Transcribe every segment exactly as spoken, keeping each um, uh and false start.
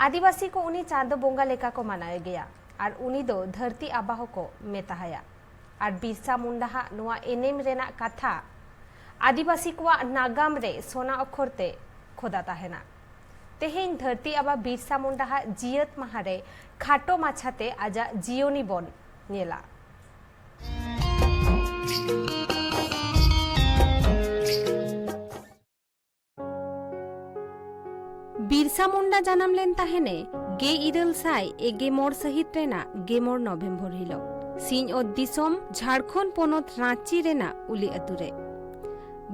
ᱟᱹᱫᱤᱵᱟᱹᱥᱤ ᱠᱚ ᱩᱱᱤ ᱪᱟᱸᱫᱚ ᱵᱚᱸᱜᱟ ᱞᱮᱠᱟ ᱠᱚ ᱢᱟᱱᱟᱣᱮ ᱜᱮᱭᱟ ᱟᱨ ᱩᱱᱤ ᱫᱚ ᱫᱷᱟᱹᱨᱛᱤ ᱟᱵᱟ ᱦᱚᱸᱠᱚ ᱢᱮᱛᱟᱦᱟᱭᱟ᱾ ᱟᱨ ᱵᱤᱨᱥᱟ ᱢᱩᱱᱰᱟ ᱦᱟᱜ ᱱᱚᱣᱟ ᱮᱱᱮᱢ ᱨᱮᱱᱟᱜ ᱠᱟᱛᱷᱟ ᱟᱹᱫᱤᱵᱟᱹᱥᱤ ᱠᱚᱣᱟᱜ ᱱᱟᱜᱟᱢ ᱨᱮ ᱥᱚᱱᱟ ᱚᱠᱷᱚᱨ ᱛᱮ ᱠᱷᱚᱫᱟ ᱛᱟᱦᱮᱱᱟ᱾ ᱛᱮᱦᱮᱧ ᱫᱷᱟᱹᱨᱛᱤ ᱟᱵᱟ ᱵᱤᱨᱥᱟ ᱢᱩᱱᱰᱟ ᱦᱟᱜ ᱡᱤᱭᱟᱹᱛ ᱢᱟᱦᱟ ᱨᱮ ᱠᱷᱟᱴᱚ ᱢᱟᱪᱷᱟᱛᱮ ᱟᱡᱟᱜ ᱡᱤᱭᱚᱱᱤ ᱵᱚᱱ ᱧᱮᱞᱟ᱾ ᱵᱤᱨᱥᱟ ᱢᱩᱱᱰᱟ ᱡᱟᱱᱟᱢ ᱞᱮᱱ ᱛᱟᱦᱮᱱᱮ ᱜᱮᱞ ᱤᱨᱟᱹᱞ ᱥᱟᱭ ᱜᱮᱞ ᱢᱚᱬ ᱥᱟᱹᱦᱤᱛ ᱨᱮᱱᱟᱜ ᱜᱮᱞ ᱢᱚᱬ ᱱᱚᱵᱷᱮᱢᱵᱚᱨ ᱦᱤᱞᱳᱜ ᱥᱤᱧᱚᱛ ᱫᱤᱥᱚᱢ ᱡᱷᱟᱲᱠᱷᱚᱸᱰ ᱯᱚᱱᱚᱛ ᱨᱟᱸᱪᱤ ᱨᱮᱱᱟᱜ ᱩᱞᱤ ᱟᱹᱛᱩ ᱨᱮ᱾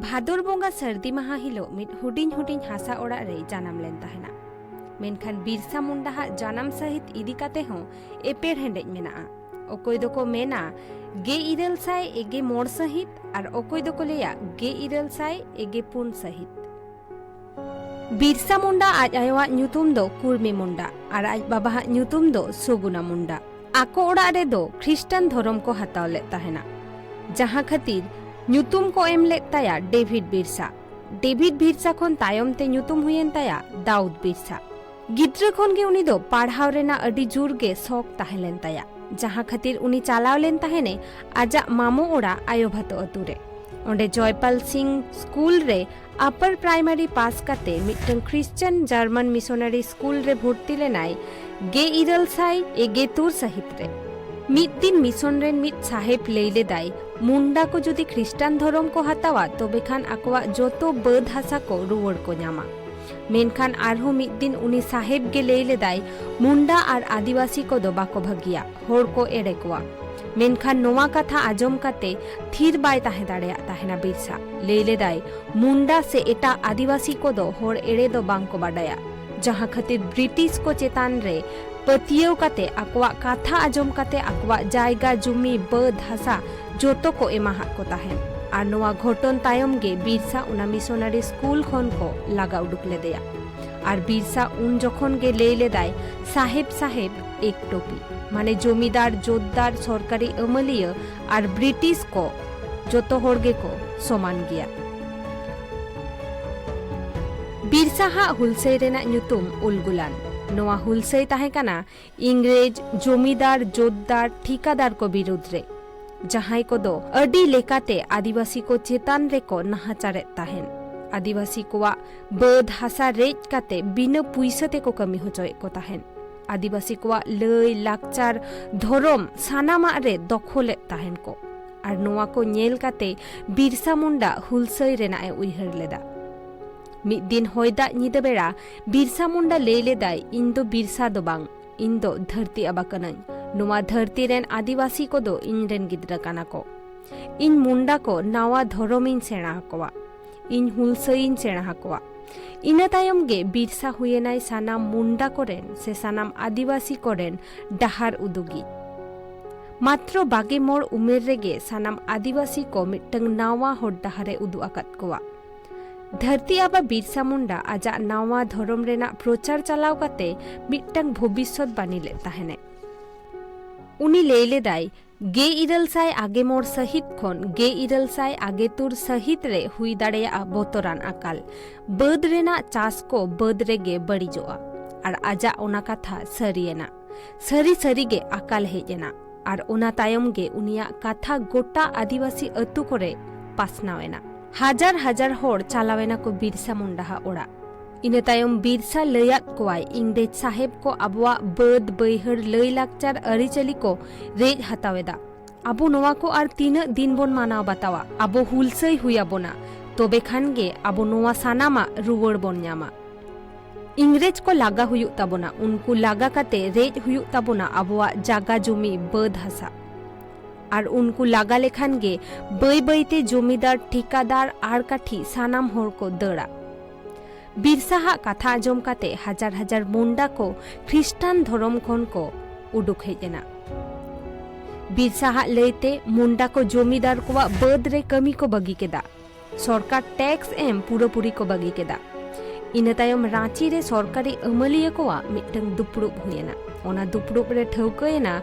ᱵᱷᱟᱫᱚᱨ ᱵᱚᱸᱜᱟ ᱥᱟᱹᱨᱫᱤ ᱢᱟᱦᱟ ᱦᱤᱞᱳᱜ ᱢᱤᱫ ᱦᱩᱰᱤᱧ ᱦᱩᱰᱤᱧ ᱦᱟᱥᱟ ᱚᱲᱟᱜ ᱨᱮᱭ ᱡᱟᱱᱟᱢ ᱞᱮᱱ ᱛᱟᱦᱮᱱᱟ᱾ ᱢᱮᱱᱠᱷᱟᱱ ᱵᱤᱨᱥᱟ ᱢᱩᱱᱰᱟ ᱦᱟᱜ ᱡᱟᱱᱟᱢ ᱥᱟᱹᱦᱤᱛ ᱤᱫᱤ ᱠᱟᱛᱮ ᱦᱚᱸ ᱮᱯᱮᱨᱦᱮᱸᱰᱮᱡ ᱢᱮᱱᱟᱜᱼᱟ᱾ ᱚᱠᱚᱭ ᱫᱚᱠᱚ ᱢᱮᱱᱟ ᱜᱮᱞ ᱤᱨᱟᱹᱞ ᱥᱟᱭ ᱜᱮᱞ ᱢᱚᱬ ᱥᱟᱹᱦᱤᱛ ᱟᱨ ᱚᱠᱚᱭ ᱫᱚᱠᱚ ᱞᱟᱹᱭᱟ ᱜᱮᱞ ᱤᱨᱟᱹᱞ ᱥᱟᱭ ᱜᱮᱞ ᱯᱩᱱ ᱥᱟᱹᱦᱤᱛ᱾ ᱵᱤᱨᱥᱟ ᱢᱩᱱᱰᱟ ᱟᱡ ᱟᱭᱳᱣᱟᱜ ᱧᱩᱛᱩᱢ ᱫᱚ ᱠᱩᱨᱢᱤ ᱢᱩᱱᱰᱟ ᱟᱨ ᱟᱡ ᱵᱟᱵᱟᱣᱟᱜ ᱧᱩᱛᱩᱢ ᱫᱚ ᱥᱚᱜᱩᱱᱟ ᱢᱩᱱᱰᱟ᱾ ᱟᱠᱚ ᱚᱲᱟᱜ ᱨᱮᱫᱚ ᱠᱷᱨᱤᱥᱴᱟᱱ ᱫᱷᱚᱨᱚᱢ ᱠᱚ ᱦᱟᱛᱟᱣ ᱞᱮᱫ ᱛᱟᱦᱮᱱᱟ, ᱡᱟᱦᱟᱸ ᱠᱷᱟᱹᱛᱤᱨ ᱧᱩᱛᱩᱢ ᱠᱚ ᱮᱢ ᱞᱮᱫ ᱛᱟᱭᱟ ᱰᱮᱵᱷᱤᱰ ᱵᱤᱨᱥᱟ᱾ ᱰᱮᱵᱷᱤᱰ ᱵᱤᱨᱥᱟ ᱠᱷᱚᱱ ᱛᱟᱭᱚᱢ ᱛᱮ ᱧᱩᱛᱩᱢ ᱦᱩᱭᱮᱱ ᱛᱟᱭᱟ ᱫᱟᱣᱩᱫ ᱵᱤᱨᱥᱟ᱾ ᱜᱤᱫᱽᱨᱟᱹ ᱠᱷᱚᱱ ᱜᱮ ᱩᱱᱤ ᱫᱚ ᱯᱟᱲᱦᱟᱣ ᱨᱮᱱᱟᱜ ᱟᱹᱰᱤ ᱡᱳᱨ ᱜᱮ ᱥᱚᱠ ᱛᱟᱦᱮᱸ ᱞᱮᱱ ᱛᱟᱭᱟ, ᱡᱟᱦᱟᱸ ᱠᱷᱟᱹᱛᱤᱨ ᱩᱱᱤ ᱪᱟᱞᱟᱣ ᱞᱮᱱ ᱛᱟᱦᱮᱱᱮ ᱟᱡᱟᱜ ᱢᱟᱢᱚ ᱚᱲᱟᱜ ᱟᱭᱳᱵᱷᱟᱛᱚ ᱟᱹᱛᱩ ᱨᱮ᱾ ᱚᱸᱰᱮ ᱡᱚᱭᱯᱟᱞ ᱥᱤᱝ ᱥᱠᱩᱞ ᱨᱮ ᱟᱯᱟᱨ ᱯᱨᱟᱭᱢᱟᱨᱤ ᱯᱟᱥ ᱠᱟᱛᱮ ᱢᱤᱫᱴᱟᱝ ᱠᱷᱨᱤᱥᱪᱟᱱ ᱡᱟᱨᱢᱟᱱ ᱢᱤᱥᱚᱱᱟᱨᱤ ᱥᱠᱩᱞ ᱨᱮ ᱵᱷᱚᱨᱛᱤ ᱞᱮᱱᱟᱭ ᱜᱮᱞ ᱤᱨᱟᱹᱞ ᱥᱟᱭ ᱜᱮᱞ ᱛᱩᱨ ᱥᱟᱹᱦᱤᱛ ᱨᱮ᱾ ᱢᱤᱫ ᱫᱤᱱ ᱢᱤᱥᱚᱱ ᱨᱮᱱ ᱢᱤᱫ ᱥᱟᱦᱮᱵᱽ ᱞᱟᱹᱭ ᱞᱮᱫᱟᱭ, ᱢᱩᱱᱰᱟ ᱠᱚ ᱡᱩᱫᱤ ᱠᱷᱨᱤᱥᱴᱟᱱ ᱫᱷᱚᱨᱚᱢ ᱠᱚ ᱦᱟᱛᱟᱣᱟ, ᱛᱚᱵᱮ ᱠᱷᱟᱱ ᱟᱠᱚᱣᱟᱜ ᱡᱚᱛᱚ ᱵᱟᱹᱫᱽ ᱦᱟᱥᱟ ᱠᱚ ᱨᱩᱣᱟᱹᱲ ᱠᱚ ᱧᱟᱢᱟ᱾ ᱢᱮᱱᱠᱷᱟᱱ ᱟᱨᱦᱚᱸ ᱢᱤᱫ ᱫᱤᱱ ᱩᱱᱤ ᱥᱟᱦᱮᱵᱽ ᱜᱮ ᱞᱟᱹᱭ ᱞᱮᱫᱟᱭ, ᱢᱩᱱᱰᱟ ᱟᱨ ᱟᱹᱫᱤᱵᱟᱹᱥᱤ ᱠᱚᱫᱚ ᱵᱟᱠᱚ ᱵᱷᱟᱹᱜᱤᱭᱟ, ᱦᱚᱲ ᱠᱚ ᱮᱲᱮ ᱠᱚᱣᱟ᱾ ᱢᱮᱱᱠᱷᱟᱱ ᱱᱚᱣᱟ ᱠᱟᱛᱷᱟ ᱟᱸᱡᱚᱢ ᱠᱟᱛᱮ ᱛᱷᱤᱨ ᱵᱟᱭ ᱛᱟᱦᱮᱸ ᱫᱟᱲᱮᱭᱟᱜ ᱛᱟᱦᱮᱱᱟ ᱵᱤᱨᱥᱟ᱾ ᱞᱟᱹᱭ ᱞᱮᱫᱟᱭ, ᱢᱩᱱᱰᱟ ᱥᱮ ᱮᱴᱟᱜ ᱟᱹᱫᱤᱵᱟᱹᱥᱤ ᱠᱚᱫᱚ ᱦᱚᱲ ᱮᱲᱮ ᱫᱚ ᱵᱟᱝ ᱠᱚ ᱵᱟᱰᱟᱭᱟ, ᱡᱟᱦᱟᱸ ᱠᱷᱟᱹᱛᱤᱨ ᱵᱨᱤᱴᱤᱥ ᱠᱚ ᱪᱮᱛᱟᱱ ᱨᱮ ᱯᱟᱹᱛᱭᱟᱹᱣ ᱠᱟᱛᱮ ᱟᱠᱚᱣᱟᱜ ᱠᱟᱛᱷᱟ ᱟᱸᱡᱚᱢ ᱠᱟᱛᱮ ᱟᱠᱚᱣᱟᱜ ᱡᱟᱭᱜᱟ, ᱡᱩᱢᱤ, ᱵᱟᱹᱫᱽ, ᱦᱟᱥᱟ ᱡᱚᱛᱚ ᱠᱚ ᱮᱢᱟᱦᱟᱫ ᱠᱚ ᱛᱟᱦᱮᱸᱫ᱾ ᱟᱨ ᱱᱚᱣᱟ ᱜᱷᱚᱴᱚᱱ ᱛᱟᱭᱚᱢ ᱜᱮ ᱵᱤᱨᱥᱟ ᱚᱱᱟ ᱢᱤᱥᱚᱱᱟᱨᱤ ᱥᱠᱩᱞ ᱠᱷᱚᱱ ᱠᱚ ᱞᱟᱜᱟ ᱩᱰᱩᱠ ᱞᱮᱫᱮᱭᱟ᱾ ᱟᱨ ᱵᱤᱨᱥᱟ ᱩᱱ ᱡᱚᱠᱷᱚᱱ ᱜᱮ ᱞᱟᱹᱭ ᱞᱮᱫᱟᱭ, "ᱥᱟᱦᱮᱵᱽ, ᱥᱟᱦᱮᱵᱽ, ᱮᱠ ᱴᱳᱯᱤ", ᱢᱟᱱᱮ ᱡᱚᱢᱤᱫᱟᱨ, ᱡᱳᱛᱫᱟᱨ, ᱥᱚᱨᱠᱟᱨᱤ ᱟᱹᱢᱟᱹᱞᱤᱭᱟᱹ ᱟᱨ ᱵᱨᱤᱴᱤᱥ ᱠᱚ ᱡᱚᱛᱚ ᱦᱚᱲ ᱜᱮᱠᱚ ᱥᱚᱢᱟᱱ ᱜᱮᱭᱟ᱾ ᱵᱤᱨᱥᱟ ᱦᱟᱜ ᱦᱩᱞᱥᱟᱹᱭ ᱨᱮᱱᱟᱜ ᱧᱩᱛᱩᱢ ᱩᱞᱜᱩᱞᱟᱱ᱾ ᱱᱚᱣᱟ ᱦᱩᱞᱥᱟᱹᱭ ᱛᱟᱦᱮᱸ ᱠᱟᱱᱟ ᱤᱝᱨᱮᱡᱽ ᱡᱚᱢᱤᱫᱟᱨ, ᱡᱳᱛᱫᱟᱨ, ᱴᱷᱤᱠᱟᱫᱟᱨ ᱠᱚ ᱵᱤᱨᱩᱫᱽ ᱨᱮ, ᱡᱟᱦᱟᱸᱭ ᱠᱚᱫᱚ ᱟᱹᱰᱤ ᱞᱮᱠᱟᱛᱮ ᱟᱹᱫᱤᱵᱟᱹᱥᱤ ᱠᱚ ᱪᱮᱛᱟᱱ ᱨᱮᱠᱚ ᱱᱟᱦᱟᱪᱟᱨᱮᱫ ᱛᱟᱦᱮᱸᱱ᱾ ᱟᱹᱫᱤᱵᱟᱹᱥᱤ ᱠᱚᱣᱟᱜ ᱵᱟᱹᱫᱽ ᱦᱟᱥᱟ ᱨᱮᱡ ᱠᱟᱛᱮ ᱵᱤᱱᱟᱹ ᱯᱩᱭᱥᱟᱹ ᱛᱮᱠᱚ ᱠᱟᱹᱢᱤ ᱦᱚᱪᱚᱭᱮᱫ ᱠᱚ ᱛᱟᱦᱮᱸᱱ᱾ ᱟᱹᱫᱤᱵᱟᱹᱥᱤ ᱠᱚᱣᱟᱜ ᱞᱟᱹᱭ, ᱞᱟᱠᱪᱟᱨ, ᱫᱷᱚᱨᱚᱢ ᱥᱟᱱᱟᱢᱟᱜ ᱨᱮ ᱫᱚᱠᱷᱚᱞᱮᱫ ᱛᱟᱦᱮᱸᱱ ᱠᱚ᱾ ᱟᱨ ᱱᱚᱣᱟ ᱠᱚ ᱧᱮᱞ ᱠᱟᱛᱮ ᱵᱤᱨᱥᱟ ᱢᱩᱱᱰᱟ ᱦᱩᱞᱥᱟᱹᱭ ᱨᱮᱱᱟᱜ ᱮ ᱩᱭᱦᱟᱹᱨ ᱞᱮᱫᱟ᱾ ᱢᱤᱫ ᱫᱤᱱ ᱦᱚᱭ ᱫᱟᱜ ᱧᱤᱫᱟᱹ ᱵᱮᱲᱟ ᱵᱤᱨᱥᱟ ᱢᱩᱱᱰᱟ ᱞᱟᱹᱭ ᱞᱮᱫᱟᱭ, "ᱤᱧ ᱫᱚ ᱵᱤᱨᱥᱟ ᱫᱚ ᱵᱟᱝ, ᱤᱧ ᱫᱚ ᱫᱷᱟᱹᱨᱛᱤ ᱟᱵᱟ ᱠᱟᱹᱱᱟᱹᱧ᱾ ᱱᱚᱣᱟ ᱫᱷᱟᱹᱨᱛᱤ ᱨᱮᱱ ᱟᱹᱫᱤᱵᱟᱹᱥᱤ ᱠᱚᱫᱚ ᱤᱧ ᱨᱮᱱ ᱜᱤᱫᱽᱨᱟᱹ ᱠᱟᱱᱟ ᱠᱚ᱾ ᱤᱧ ᱢᱩᱱᱰᱟ ᱠᱚ ᱱᱟᱣᱟ ᱫᱷᱚᱨᱚᱢ ᱤᱧ ᱥᱮᱬᱟ ᱟᱠᱚᱣᱟ᱾ ᱤᱧ ᱦᱩᱞᱥᱟᱹᱭ ᱤᱧ ᱥᱮᱬᱟ ᱟᱠᱚᱣᱟ᱾" ᱤᱱᱟᱹ ᱛᱟᱭᱚᱢ ᱜᱮ ᱵᱤᱨᱥᱟ ᱦᱩᱭᱮᱱᱟᱭ ᱥᱟᱱᱟᱢ ᱢᱩᱱᱰᱟ ᱠᱚᱨᱮᱱ ᱥᱮ ᱥᱟᱱᱟᱢ ᱟᱹᱫᱤᱵᱟᱹᱥᱤ ᱠᱚᱨᱮᱱ ᱰᱟᱦᱟᱨ ᱩᱫᱩᱜᱤᱡ᱾ ᱢᱟᱛᱨᱚ ᱵᱟᱜᱮ ᱢᱚᱬ ᱩᱢᱮᱨ ᱨᱮᱜᱮ ᱥᱟᱱᱟᱢ ᱟᱹᱫᱤᱵᱟᱹᱥᱤ ᱠᱚ ᱢᱤᱫᱴᱟᱝ ᱱᱟᱣᱟ ᱦᱚᱨ ᱰᱟᱦᱟᱨ ᱮ ᱩᱫᱩᱜ ᱟᱠᱟᱫ ᱠᱚᱣᱟ᱾ ᱫᱷᱟᱹᱨᱛᱤ ᱟᱵᱟ ᱵᱤᱨᱥᱟ ᱢᱩᱱᱰᱟ ᱟᱡᱟᱜ ᱱᱟᱣᱟ ᱫᱷᱚᱨᱚᱢ ᱨᱮᱱᱟᱜ ᱯᱨᱚᱪᱟᱨ ᱪᱟᱞᱟᱣ ᱠᱟᱛᱮ ᱢᱤᱫᱴᱟᱝ ᱵᱷᱚᱵᱤᱥᱥᱚᱛ ᱵᱟᱹᱱᱤ ᱞᱮᱫ ᱛᱟᱦᱮᱱᱮ᱾ ᱩᱱᱤ ᱞᱟᱹᱭ ᱞᱮᱫᱟᱭ, ᱜᱮᱞ ᱤᱨᱟᱹᱞ ᱥᱟᱭ ᱟᱜᱮ ᱢᱚᱬ ᱥᱟᱹᱦᱤᱛ ᱠᱷᱚᱱ ᱜᱮᱞ ᱤᱨᱟᱹᱞ ᱥᱟᱭ ᱟᱜᱮ ᱛᱩᱨ ᱥᱟᱹᱦᱤᱛ ᱨᱮ ᱦᱩᱭ ᱫᱟᱲᱮᱭᱟᱜᱼᱟ ᱵᱚᱛᱚᱨᱟᱱ ᱟᱠᱟᱞ᱾ ᱵᱟᱹᱫᱽ ᱨᱮᱱᱟᱜ ᱪᱟᱥ ᱠᱚ ᱵᱟᱹᱫᱽ ᱨᱮᱜᱮ ᱵᱟᱹᱲᱤᱡᱚᱜᱼᱟ᱾ ᱟᱨ ᱟᱡᱟᱜ ᱚᱱᱟ ᱠᱟᱛᱷᱟ ᱥᱟᱹᱨᱤᱭᱮᱱᱟ᱾ ᱥᱟᱹᱨᱤ ᱥᱟᱹᱨᱤ ᱜᱮ ᱟᱠᱟᱞ ᱦᱮᱡ ᱮᱱᱟ᱾ ᱟᱨ ᱚᱱᱟ ᱛᱟᱭᱚᱢ ᱜᱮ ᱩᱱᱤᱭᱟᱜ ᱠᱟᱛᱷᱟ ᱜᱚᱴᱟ ᱟᱹᱫᱤᱵᱟᱹᱥᱤ ᱟᱹᱛᱩ ᱠᱚᱨᱮ ᱯᱟᱥᱱᱟᱣ ᱮᱱᱟ᱾ ᱦᱟᱡᱟᱨ ᱦᱟᱡᱟᱨ ᱦᱚᱲ ᱪᱟᱞᱟᱣ ᱮᱱᱟ ᱠᱚ ᱵᱤᱨᱥᱟ ᱢᱩᱱᱰᱟᱦᱟᱜ ᱚᱲᱟᱜ᱾ ᱤᱱᱟᱹ ᱛᱟᱭᱚᱢ ᱵᱤᱨᱥᱟ ᱞᱟᱹᱭᱟᱫ ᱠᱚᱣᱟᱭ ᱤᱝᱨᱮᱡᱽ ᱥᱟᱦᱮᱵᱽ ᱠᱚ ᱟᱵᱚᱣᱟᱜ ᱵᱟᱹᱫᱽ ᱵᱟᱹᱭᱦᱟᱹᱲ ᱞᱟᱹᱭ ᱞᱟᱠᱪᱟᱨ ᱟᱹᱨᱤᱪᱟᱹᱞᱤ ᱠᱚ ᱨᱮᱡ ᱦᱟᱛᱟᱣ ᱮᱫᱟ᱾ ᱟᱵᱚ ᱱᱚᱣᱟ ᱠᱚ ᱟᱨ ᱛᱤᱱᱟᱹᱜ ᱫᱤᱱ ᱵᱚᱱ ᱢᱟᱱᱟᱣ ᱵᱟᱛᱟᱣᱟ? ᱟᱵᱚ ᱦᱩᱞᱥᱟᱹᱭ ᱦᱩᱭ ᱟᱵᱚᱱᱟ, ᱛᱚᱵᱮ ᱠᱷᱟᱱ ᱜᱮ ᱟᱵᱚ ᱱᱚᱣᱟ ᱥᱟᱱᱟᱢᱟᱜ ᱨᱩᱣᱟᱹᱲ ᱵᱚᱱ ᱧᱟᱢᱟ᱾ ᱤᱝᱨᱮᱡᱽ ᱠᱚ ᱞᱟᱜᱟ ᱦᱩᱭᱩᱜ ᱛᱟᱵᱚᱱᱟ, ᱩᱱᱠᱩ ᱞᱟᱜᱟ ᱠᱟᱛᱮ ᱨᱮᱡ ᱦᱩᱭᱩᱜ ᱛᱟᱵᱚᱱᱟ ᱟᱵᱚᱣᱟᱜ ᱡᱟᱜᱟ ᱡᱚᱢᱤ ᱵᱟᱹᱫᱽ ᱦᱟᱥᱟ᱾ ᱟᱨ ᱩᱱᱠᱩ ᱞᱟᱜᱟ ᱞᱮᱠᱷᱟᱱ ᱜᱮ ᱵᱟᱹᱭ ᱵᱟᱹᱭᱛᱮ ᱡᱚᱢᱤᱫᱟᱨ, ᱴᱷᱤᱠᱟᱫᱟᱨ ᱟᱨ ᱠᱟᱴᱷᱤ ᱥᱟᱱᱟᱢ ᱦᱚᱲ ᱠᱚ ᱫᱟᱹᱲᱟ᱾ ᱵᱤᱨᱥᱟᱦᱟᱜ ᱠᱟᱛᱷᱟ ᱟᱸᱡᱚᱢ ᱠᱟᱛᱮ ᱦᱟᱡᱟᱨ ᱦᱟᱡᱟᱨ ᱢᱩᱱᱰᱟ ᱠᱚ ᱠᱷᱨᱤᱥᱴᱟᱱ ᱫᱷᱚᱨᱚᱢ ᱠᱷᱚᱱ ᱠᱚ ᱩᱰᱩᱠ ᱦᱮᱡ ᱮᱱᱟ᱾ ᱵᱤᱨᱥᱟᱦᱟᱜ ᱞᱟᱹᱭᱛᱮ ᱢᱩᱱᱰᱟ ᱠᱚ ᱡᱚᱢᱤᱫᱟᱨ ᱠᱚᱣᱟᱜ ᱵᱟᱹᱫᱽ ᱨᱮ ᱠᱟᱹᱢᱤ ᱠᱚ ᱵᱟᱹᱜᱤ ᱠᱮᱫᱟ᱾ ᱥᱚᱨᱠᱟᱨ ᱴᱮᱠᱥ ᱮᱢ ᱯᱩᱨᱟᱹᱯᱩᱨᱤ ᱠᱚ ᱵᱟᱹᱜᱤ ᱠᱮᱫᱟ᱾ ᱤᱱᱟᱹ ᱛᱟᱭᱚᱢ ᱨᱟᱸᱪᱤ ᱨᱮ ᱥᱚᱨᱠᱟᱨᱤ ᱟᱹᱢᱟᱹᱞᱤᱭᱟᱹ ᱠᱚᱣᱟᱜ ᱢᱤᱫᱴᱟᱝ ᱫᱩᱯᱲᱩᱵ ᱦᱩᱭᱮᱱᱟ᱾ ᱚᱱᱟ ᱫᱩᱯᱲᱩᱵ ᱨᱮ ᱴᱷᱟᱹᱣᱠᱟᱹᱭᱮᱱᱟ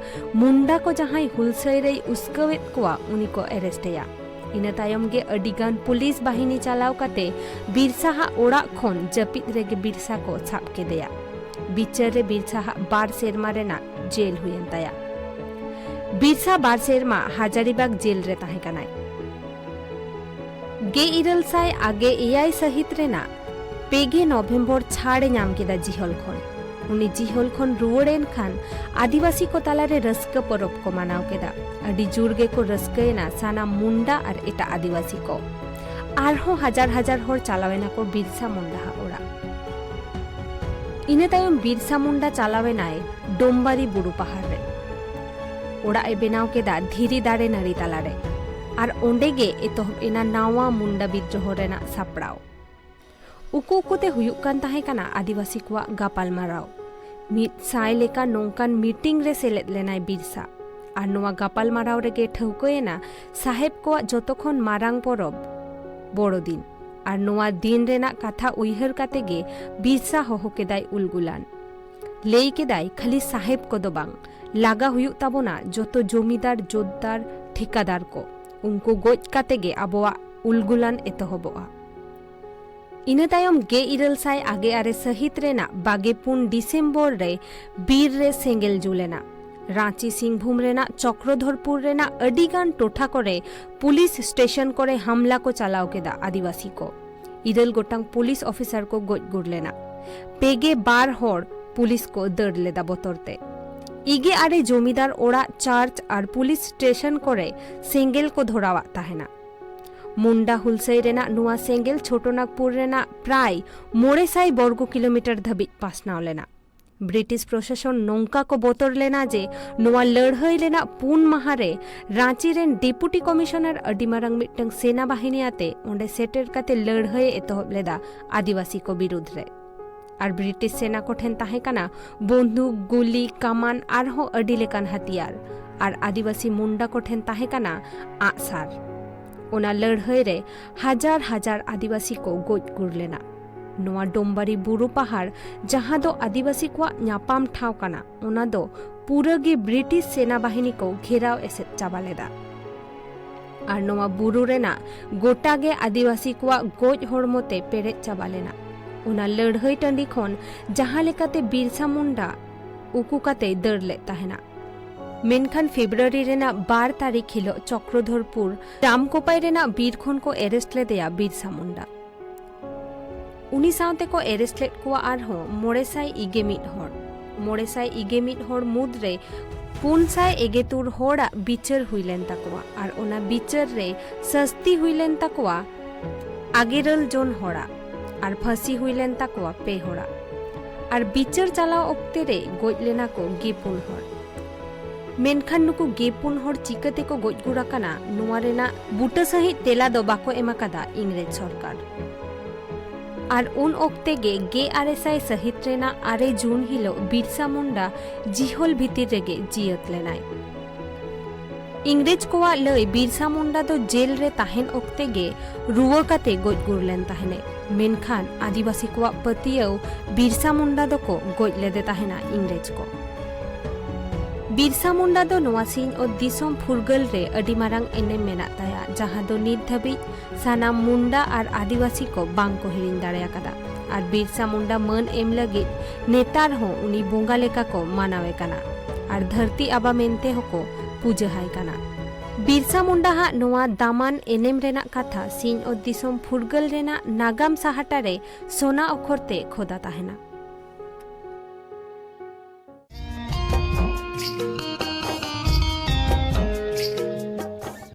ᱢᱩᱱᱰᱟ ᱠᱚ ᱡᱟᱦᱟᱸᱭ ᱦᱩᱞᱥᱟᱹᱭ ᱨᱮᱭ ᱩᱥᱠᱟᱹᱣᱮᱫ ᱠᱚᱣᱟ ᱩᱱᱤ ᱠᱚ ᱮᱨᱮᱥᱴ ᱮᱭᱟ᱾ ᱤᱱᱟᱹ ᱛᱟᱭᱚᱢ ᱜᱮ ᱟᱹᱰᱤᱜᱟᱱ ᱯᱩᱞᱤᱥ ᱵᱟᱦᱤᱱᱤ ᱪᱟᱞᱟᱣ ᱠᱟᱛᱮ ᱵᱤᱨᱥᱟᱦᱟᱜ ᱚᱲᱟᱜ ᱠᱷᱚᱱ ᱡᱟᱹᱯᱤᱫ ᱨᱮᱜᱮ ᱵᱤᱨᱥᱟ ᱠᱚ ᱥᱟᱵ ᱠᱮᱫᱮᱭᱟ᱾ ᱵᱤᱪᱟᱹᱨ ᱨᱮ ᱵᱤᱨᱥᱟ ᱦᱟᱜ ᱵᱟᱨ ᱥᱮᱨᱢᱟ ᱨᱮᱱᱟᱜ ᱡᱮᱞ ᱦᱩᱭᱮᱱ ᱛᱟᱭᱟ᱾ ᱵᱤᱨᱥᱟ ᱵᱟᱨ ᱥᱮᱨᱢᱟ ᱦᱟᱡᱟᱨᱤᱵᱟᱜᱽ ᱡᱮᱞ ᱨᱮ ᱛᱟᱦᱮᱸ ᱠᱟᱱᱟᱭ᱾ ᱜᱮᱞ ᱤᱨᱟᱹᱞ ᱥᱟᱭ ᱟᱜᱮ ᱮᱭᱟᱭ ᱥᱟᱹᱦᱤᱛ ᱨᱮᱱᱟᱜ ᱯᱮ ᱜᱮ ᱱᱚᱵᱷᱮᱢᱵᱚᱨ ᱪᱷᱟᱲ ᱮ ᱧᱟᱢ ᱠᱮᱫᱟ ᱡᱤᱦᱚᱞ ᱠᱷᱚᱱ᱾ ᱩᱱᱤ ᱡᱤᱦᱚᱞ ᱠᱷᱚᱱ ᱨᱩᱣᱟᱹᱲ ᱮᱱ ᱠᱷᱟᱱ ᱟᱹᱫᱤᱵᱟᱹᱥᱤ ᱠᱚ ᱛᱟᱞᱟᱨᱮ ᱨᱟᱹᱥᱠᱟᱹ ᱯᱚᱨᱚᱵᱽ ᱠᱚ ᱢᱟᱱᱟᱣ ᱠᱮᱫᱟ᱾ ᱟᱹᱰᱤ ᱡᱳᱨ ᱜᱮᱠᱚ ᱨᱟᱹᱥᱠᱟᱹᱭᱮᱱᱟ ᱥᱟᱱᱟᱢ ᱢᱩᱱᱰᱟ ᱟᱨ ᱮᱴᱟᱜ ᱟᱹᱫᱤᱵᱟᱹᱥᱤ ᱠᱚ᱾ ᱟᱨᱦᱚᱸ ᱦᱟᱡᱟᱨ ᱦᱟᱡᱟᱨ ᱦᱚᱲ ᱪᱟᱞᱟᱣ ᱮᱱᱟ ᱠᱚ ᱵᱤᱨᱥᱟ ᱢᱩᱱᱰᱟ ᱦᱟᱜ ᱚᱲᱟᱜ᱾ ᱤᱱᱟᱹ ᱛᱟᱭᱚᱢ ᱵᱤᱨᱥᱟ ᱢᱩᱱᱰᱟ ᱪᱟᱞᱟᱣ ᱮᱱᱟᱭ ᱰᱳᱢᱵᱟᱨᱤ ᱵᱩᱨᱩ ᱯᱟᱦᱟᱲ ᱨᱮ᱾ ᱚᱲᱟᱜ ᱮ ᱵᱮᱱᱟᱣ ᱠᱮᱫᱟ ᱫᱷᱤᱨᱤ ᱫᱟᱨᱮ ᱱᱟᱹᱲᱤ ᱛᱟᱞᱟᱨᱮ᱾ ᱟᱨ ᱚᱸᱰᱮ ᱜᱮ ᱮᱛᱚᱦᱚᱵ ᱮᱱᱟ ᱱᱟᱣᱟ ᱢᱩᱱᱰᱟ ᱵᱤᱫᱽᱫᱨᱳᱦᱚ ᱨᱮᱱᱟᱜ ᱥᱟᱯᱲᱟᱣ᱾ ᱩᱠᱩ ᱩᱠᱩᱛᱮ ᱦᱩᱭᱩᱜ ᱠᱟᱱ ᱛᱟᱦᱮᱸ ᱠᱟᱱᱟ ᱟᱹᱫᱤᱵᱟᱹᱥᱤ ᱠᱚᱣᱟᱜ ᱜᱟᱯᱟᱞᱢᱟᱨᱟᱣ᱾ ᱢᱤᱫ ᱥᱟᱭ ᱞᱮᱠᱟ ᱱᱚᱝᱠᱟᱱ ᱢᱤᱴᱤᱝ ᱨᱮ ᱥᱮᱞᱮᱫ ᱞᱮᱱᱟᱭ ᱵᱤᱨᱥᱟ᱾ ᱟᱨ ᱱᱚᱣᱟ ᱜᱟᱯᱟᱞᱢᱟᱨᱟᱣ ᱨᱮᱜᱮ ᱴᱷᱟᱹᱣᱠᱟᱹᱭᱮᱱᱟ ᱥᱟᱦᱮᱵ ᱠᱚᱣᱟᱜ ᱡᱚᱛᱚ ᱠᱷᱚᱱ ᱢᱟᱨᱟᱝ ᱯᱚᱨᱚᱵᱽ ᱵᱚᱲᱚ ᱫᱤᱱ᱾ ᱟᱨ ᱱᱚᱣᱟ ᱫᱤᱱ ᱨᱮᱱᱟᱜ ᱠᱟᱛᱷᱟ ᱩᱭᱦᱟᱹᱨ ᱠᱟᱛᱮ ᱜᱮ ᱵᱤᱨᱥᱟ ᱦᱚᱦᱚ ᱠᱮᱫᱟᱭ ᱩᱞᱜᱩᱞᱟᱱ᱾ ᱞᱟᱹᱭ ᱠᱮᱫᱟᱭ, ᱠᱷᱟᱹᱞᱤ ᱥᱟᱦᱮᱵ ᱠᱚᱫᱚ ᱵᱟᱝ, ᱞᱟᱜᱟ ᱦᱩᱭᱩᱜ ᱛᱟᱵᱚᱱᱟ ᱡᱚᱛᱚ ᱡᱚᱢᱤᱫᱟᱨ, ᱡᱳᱛᱫᱟᱨ, ᱴᱷᱤᱠᱟᱫᱟᱨ ᱠᱚ᱾ ᱩᱱᱠᱩ ᱜᱚᱡ ᱠᱟᱛᱮ ᱜᱮ ᱟᱵᱚᱣᱟᱜ ᱩᱞᱜᱩᱞᱟᱱ ᱮᱛᱚᱦᱚᱵᱚᱜᱼᱟ᱾ ᱤᱱᱟᱹ ᱛᱟᱭᱚᱢ ᱜᱮᱞ ᱤᱨᱟᱹᱞ ᱥᱟᱭ ᱟᱜᱮ ᱟᱨᱮ ᱥᱟᱹᱦᱤᱛ ᱨᱮᱱᱟᱜ ᱵᱟᱜᱮ ᱯᱩᱱ ᱰᱤᱥᱮᱢᱵᱚᱨ ᱨᱮ ᱵᱤᱨ ᱨᱮ ᱥᱮᱸᱜᱮᱞ ᱡᱩᱞ ᱮᱱᱟ᱾ ᱨᱟᱸᱪᱤ ᱥᱤᱝᱵᱷᱩᱢ ᱨᱮᱱᱟᱜ ᱪᱚᱠᱨᱚᱫᱷᱚᱨᱯᱩᱨ ᱨᱮᱱᱟᱜ ᱟᱹᱰᱤ ᱜᱟᱱ ᱴᱚᱴᱷᱟ ᱠᱚᱨᱮ ᱯᱩᱞᱤᱥ ᱥᱴᱮᱥᱚᱱ ᱠᱚᱨᱮ ᱦᱟᱢᱞᱟ ᱠᱚ ᱪᱟᱞᱟᱣ ᱠᱮᱫᱟ ᱟᱹᱫᱤᱵᱟᱹᱥᱤ ᱠᱚ᱾ ᱤᱨᱟᱹᱞ ᱜᱚᱴᱟᱝ ᱯᱩᱞᱤᱥ ᱚᱯᱷᱤᱥᱟᱨ ᱠᱚ ᱜᱚᱡ ᱜᱩᱨ ᱞᱮᱱᱟ᱾ ᱯᱮ ᱜᱮ ᱵᱟᱨ ᱦᱚᱲ ᱯᱩᱞᱤᱥ ᱠᱚ ᱫᱟᱹᱲ ᱞᱮᱫᱟ ᱵᱚᱛᱚᱨ ᱛᱮ᱾ ᱤᱜᱮ ᱟᱨᱮ ᱡᱚᱢᱤᱫᱟᱨ ᱚᱲᱟᱜ, ᱪᱟᱨᱪ ᱟᱨ ᱯᱩᱞᱤᱥ ᱥᱴᱮᱥᱚᱱ ᱠᱚᱨᱮ ᱥᱮᱸᱜᱮᱞ ᱠᱚ ᱫᱷᱚᱨᱟᱣᱟᱜ ᱛᱟᱦᱮᱱᱟ᱾ ᱢᱩᱱᱰᱟ ᱦᱩᱞᱥᱟᱹᱭ ᱨᱮᱱᱟᱜ ᱱᱚᱣᱟ ᱥᱮᱸᱜᱮᱞ ᱪᱷᱳᱴᱳᱱᱟᱜᱽᱯᱩᱨ ᱨᱮᱱᱟᱜ ᱯᱨᱟᱭ ᱢᱚᱬᱮ ᱥᱟᱭ ᱵᱚᱨᱜᱚ ᱠᱤᱞᱳᱢᱤᱴᱟᱨ ᱫᱷᱟᱹᱵᱤᱡ ᱯᱟᱥᱱᱟᱣ ᱞᱮᱱᱟ᱾ ᱵᱨᱤᱴᱤᱥ ᱯᱨᱚᱥᱟᱥᱚᱱ ᱱᱚᱝᱠᱟ ᱠᱚ ᱵᱚᱛᱚᱨ ᱞᱮᱱᱟ ᱡᱮ ᱱᱚᱣᱟ ᱞᱟᱹᱲᱦᱟᱹᱭ ᱨᱮᱱᱟᱜ ᱯᱩᱱ ᱢᱟᱦᱟ ᱨᱮ ᱨᱟᱸᱪᱤ ᱨᱮᱱ ᱰᱮᱯᱩᱴᱤ ᱠᱚᱢᱤᱥᱚᱱᱟᱨ ᱟᱹᱰᱤ ᱢᱟᱨᱟᱝ ᱢᱤᱫᱴᱟᱝ ᱥᱮᱱᱟ ᱵᱟᱦᱤᱱᱤ ᱟᱛᱮ ᱚᱸᱰᱮ ᱥᱮᱴᱮᱨ ᱠᱟᱛᱮ ᱞᱟᱹᱲᱦᱟᱹᱭ ᱮ ᱮᱛᱚᱦᱚᱵ ᱞᱮᱫᱟ ᱟᱹᱫᱤᱵᱟᱹᱥᱤ ᱠᱚ ᱵᱤᱨᱩᱫᱷ ᱨᱮ᱾ ᱟᱨ ᱵᱨᱤᱴᱤᱥ ᱥᱮᱱᱟ ᱠᱚ ᱴᱷᱮᱱ ᱛᱟᱦᱮᱸ ᱠᱟᱱᱟ ᱵᱚᱱᱫᱷᱩᱠ, ᱜᱩᱞᱤ, ᱠᱟᱢᱟᱱ ᱟᱨᱦᱚᱸ ᱟᱹᱰᱤ ᱞᱮᱠᱟᱱ ᱦᱟᱛᱤᱭᱟᱨ᱾ ᱟᱨ ᱟᱹᱫᱤᱵᱟᱹᱥᱤ ᱢᱩᱱᱰᱟ ᱠᱚ ᱴᱷᱮᱱ ᱛᱟᱦᱮᱸ ᱠᱟᱱᱟ ᱟᱜᱼᱥᱟᱨ᱾ ᱚᱱᱟ ᱞᱟᱹᱲᱦᱟᱹᱭ ᱨᱮ ᱦᱟᱡᱟᱨ ᱦᱟᱡᱟᱨ ᱟᱹᱫᱤᱵᱟᱹᱥᱤ ᱠᱚ ᱜᱚᱡ ᱜᱩᱨ ᱞᱮᱱᱟ᱾ ᱱᱚᱣᱟ ᱰᱳᱢᱵᱟᱨᱤ ᱵᱩᱨᱩ ᱯᱟᱦᱟᱲ, ᱡᱟᱦᱟᱸ ᱫᱚ ᱟᱹᱫᱤᱵᱟᱹᱥᱤ ᱠᱚᱣᱟᱜ ᱧᱟᱯᱟᱢ ᱴᱷᱟᱶ ᱠᱟᱱᱟ, ᱚᱱᱟ ᱫᱚ ᱯᱩᱨᱟᱹ ᱜᱮ ᱵᱨᱤᱴᱤᱥ ᱥᱮᱱᱟ ᱵᱟᱦᱤᱱᱤ ᱠᱚ ᱜᱷᱮᱨᱟᱣ ᱮᱥᱮᱫ ᱪᱟᱵᱟ ᱞᱮᱫᱟ᱾ ᱟᱨ ᱱᱚᱣᱟ ᱵᱩᱨᱩ ᱨᱮᱱᱟᱜ ᱜᱚᱴᱟ ᱜᱮ ᱟᱹᱫᱤᱵᱟᱹᱥᱤ ᱠᱚᱣᱟᱜ ᱜᱚᱡ ᱦᱚᱲᱢᱚ ᱛᱮ ᱯᱮᱨᱮᱡ ᱪᱟᱵᱟ ᱞᱮᱱᱟ᱾ ᱚᱱᱟ ᱞᱟᱹᱲᱦᱟᱹᱭ ᱴᱟᱺᱰᱤ ᱠᱷᱚᱱ ᱡᱟᱦᱟᱸ ᱞᱮᱠᱟᱛᱮ ᱵᱤᱨᱥᱟ ᱢᱩᱱᱰᱟ ᱩᱠᱩ ᱠᱟᱛᱮᱭ ᱫᱟᱹᱲ ᱞᱮᱫ ᱛᱟᱦᱮᱱᱟ᱾ ᱢᱮᱱᱠᱷᱟᱱ ᱯᱷᱮᱵᱽᱨᱩᱣᱟᱨᱤ ᱨᱮᱱᱟᱜ ᱵᱟᱨ ᱛᱟᱹᱨᱤᱠᱷ ᱦᱤᱞᱚᱜ ᱪᱚᱠᱨᱚᱫᱷᱚᱨᱯᱩᱨ ᱡᱟᱢᱠᱳᱯᱟᱭ ᱨᱮᱱᱟᱜ ᱵᱤᱨ ᱠᱷᱚᱱ ᱠᱚ ᱮᱨᱮᱥᱴ ᱞᱮᱫᱮᱭᱟ ᱵᱤᱨᱥᱟ ᱢᱩᱱᱰᱟ᱾ ᱩᱱᱤ ᱥᱟᱶᱛᱮ ᱠᱚ ᱮᱨᱮᱥᱴ ᱞᱮᱫ ᱠᱚᱣᱟ ᱟᱨᱦᱚᱸ ᱢᱚᱬᱮ ᱥᱟᱭ ᱤᱜᱮ ᱢᱤᱫ ᱦᱚᱲ᱾ ᱢᱚᱬᱮ ᱥᱟᱭ ᱤᱜᱮ ᱢᱤᱫ ᱦᱚᱲ ᱢᱩᱫᱽᱨᱮ ᱯᱩᱱ ᱥᱟᱭ ᱮᱜᱮᱛᱩᱨ ᱦᱚᱲᱟᱜ ᱵᱤᱪᱟᱹᱨ ᱦᱩᱭ ᱞᱮᱱ ᱛᱟᱠᱚᱣᱟ ᱟᱨ ᱚᱱᱟ ᱵᱤᱪᱟᱹᱨ ᱨᱮ ᱥᱟᱹᱥᱛᱤ ᱦᱩᱭ ᱞᱮᱱ ᱛᱟᱠᱚᱣᱟ ᱟᱜᱮᱨᱟᱹᱞ ᱡᱚᱱ ᱦᱚᱲᱟᱜ ᱟᱨ ᱯᱷᱟᱹᱥᱤ ᱦᱩᱭ ᱞᱮᱱ ᱛᱟᱠᱚᱣᱟ ᱯᱮ ᱦᱚᱲᱟᱜ᱾ ᱟᱨ ᱵᱤᱪᱟᱹᱨ ᱪᱟᱞᱟᱣ ᱚᱠᱛᱮ ᱨᱮ ᱜᱚᱡ ᱞᱮᱱᱟ ᱠᱚ ᱜᱮ ᱯᱩᱱ ᱦᱚᱲ᱾ ᱢᱮᱱᱠᱷᱟᱱ ᱱᱩᱠᱩ ᱜᱮ ᱯᱩᱱ ᱦᱚᱲ ᱪᱤᱠᱟᱹ ᱛᱮᱠᱚ ᱜᱚᱡ ᱜᱩᱨ ᱟᱠᱟᱱᱟ, ᱱᱚᱣᱟ ᱨᱮᱱᱟᱜ ᱵᱩᱴᱟᱹ ᱥᱟᱹᱦᱤᱡ ᱛᱮᱞᱟ ᱫᱚ ᱵᱟᱠᱚ ᱮᱢ ᱟᱠᱟᱫᱟ ᱤᱝᱨᱮᱡᱽ ᱥᱚᱨᱠᱟᱨ᱾ ᱟᱨ ᱩᱱ ᱚᱠᱛᱮ ᱜᱮ ᱜᱮ ᱟᱨᱮ ᱥᱟᱭ ᱥᱟᱹᱦᱤᱛ ᱨᱮᱱᱟᱜ ᱟᱨᱮ ᱡᱩᱱ ᱦᱤᱞᱚᱜ ᱵᱤᱨᱥᱟ ᱢᱩᱱᱰᱟ ᱡᱤᱦᱚᱞ ᱵᱷᱤᱛᱤᱨ ᱨᱮᱜᱮ ᱡᱤᱭᱟᱹᱛ ᱞᱮᱱᱟᱭ᱾ ᱤᱝᱨᱮᱡᱽ ᱠᱚᱣᱟᱜ ᱞᱟᱹᱭ, ᱵᱤᱨᱥᱟ ᱢᱩᱱᱰᱟ ᱫᱚ ᱡᱮᱞ ᱨᱮ ᱛᱟᱦᱮᱱ ᱚᱠᱛᱮ ᱜᱮ ᱨᱩᱣᱟᱹ ᱠᱟᱛᱮ ᱜᱚᱡ ᱜᱩᱨ ᱞᱮᱱ ᱛᱟᱦᱮᱱᱮ᱾ ᱢᱮᱱᱠᱷᱟᱱ ᱟᱹᱫᱤᱵᱟᱹᱥᱤ ᱠᱚᱣᱟᱜ ᱯᱟᱹᱛᱭᱟᱹᱣ, ᱵᱤᱨᱥᱟ ᱢᱩᱱᱰᱟ ᱫᱚᱠᱚ ᱜᱚᱡ ᱞᱮᱫᱮ ᱛᱟᱦᱮᱱᱟ ᱤᱝᱨᱮᱡᱽ ᱠᱚ᱾ ᱵᱤᱨᱥᱟ ᱢᱩᱱᱰᱟ ᱫᱚ ᱱᱚᱣᱟ ᱥᱤᱧᱚᱛ ᱫᱤᱥᱚᱢ ᱯᱷᱩᱨᱜᱟᱹᱞ ᱨᱮ ᱟᱹᱰᱤ ᱢᱟᱨᱟᱝ ᱮᱱᱮᱢ ᱢᱮᱱᱟᱜ ᱛᱟᱭᱟ, ᱡᱟᱦᱟᱸ ᱫᱚ ᱱᱤᱛ ᱫᱷᱟᱹᱵᱤᱡ ᱥᱟᱱᱟᱢ ᱢᱩᱱᱰᱟ ᱟᱨ ᱟᱹᱫᱤᱵᱟᱹᱥᱤ ᱠᱚ ᱵᱟᱝ ᱠᱚ ᱦᱤᱲᱤᱧ ᱫᱟᱲᱮ ᱟᱠᱟᱫᱟ᱾ ᱟᱨ ᱵᱤᱨᱥᱟ ᱢᱩᱱᱰᱟ ᱢᱟᱹᱱ ᱮᱢ ᱞᱟᱹᱜᱤᱫ ᱱᱮᱛᱟᱨ ᱦᱚᱸ ᱩᱱᱤ ᱵᱚᱸᱜᱟ ᱞᱮᱠᱟ ᱠᱚ ᱢᱟᱱᱟᱣᱮ ᱠᱟᱱᱟ ᱟᱨ ᱫᱷᱟᱹᱨᱛᱤ ᱟᱵᱟ ᱢᱮᱱᱛᱮ ᱦᱚᱸᱠᱚ ᱯᱩᱡᱟᱹ ᱦᱟᱭ ᱠᱟᱱᱟ᱾ ᱵᱤᱨᱥᱟ ᱢᱩᱱᱰᱟ ᱦᱟᱜ ᱱᱚᱣᱟ ᱫᱟᱢᱟᱱ ᱮᱱᱮᱢ ᱨᱮᱱᱟᱜ ᱠᱟᱛᱷᱟ ᱥᱤᱧᱚᱛ ᱫᱤᱥᱚᱢ ᱯᱷᱩᱨᱜᱟᱹᱞ ᱨᱮᱱᱟᱜ ᱱᱟᱜᱟᱢ ᱥᱟᱦᱟᱴᱟ ᱨᱮ ᱥᱚᱱᱟ ᱚᱠᱷᱚᱨ ᱛᱮ ᱠᱷᱚᱫᱟ ᱛᱟᱦᱮᱱᱟ᱾